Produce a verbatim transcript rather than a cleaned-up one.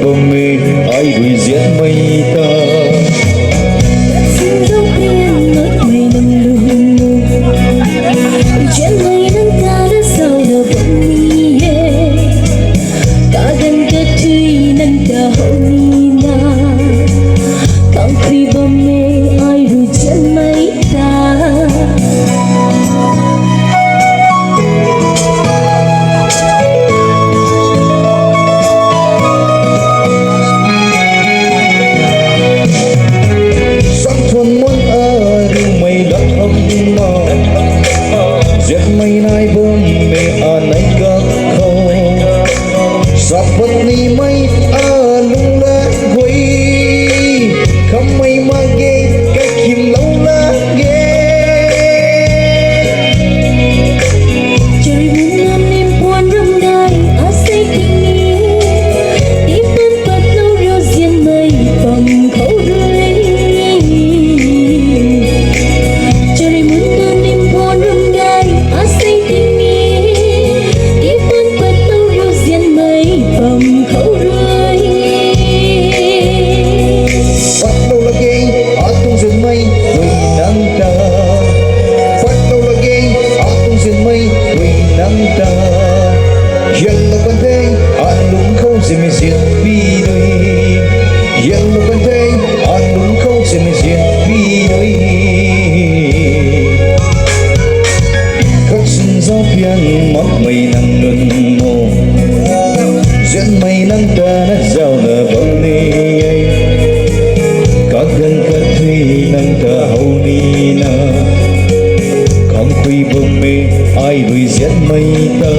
Bam e, ai rui zianmei ta. Sinzou pian makmei nang lung. Zianmei nang ta na zau na bam ni e. Kaganv kathui nang ta how ni na. Kang khui bam e, ai rui zianmei ta. Sangthuan mun a rumei lat ham ma, zianmei nai bam e a nai gak khou. Sapat nimei a lung la guay, khammei mak ge, kakhim lou la ge. Chari mun nam nim puan ram dai, asei ting ni, tipan pat lou riu zianmei pam khou rui. Chari mun nam nim puan ram dai, asei ting ni, tipan pat lou riu zianmei pam khou rui. Pat lou la ge, atuang zianmei rui nang ta. Pat lou la ge, atuang zianmei rui nang ta. Hian lou kan the, alung khou zianmei zianpi dui. Hian lou kan the, alung khou zianmei zianpi dui. Kak sinzou pian makmei nang nunc mo. Zianmei nang ta na zau na bam ni e. Kaganv kathui nang ta how ni na. Kang khui bam e, ai rui zianmei ta.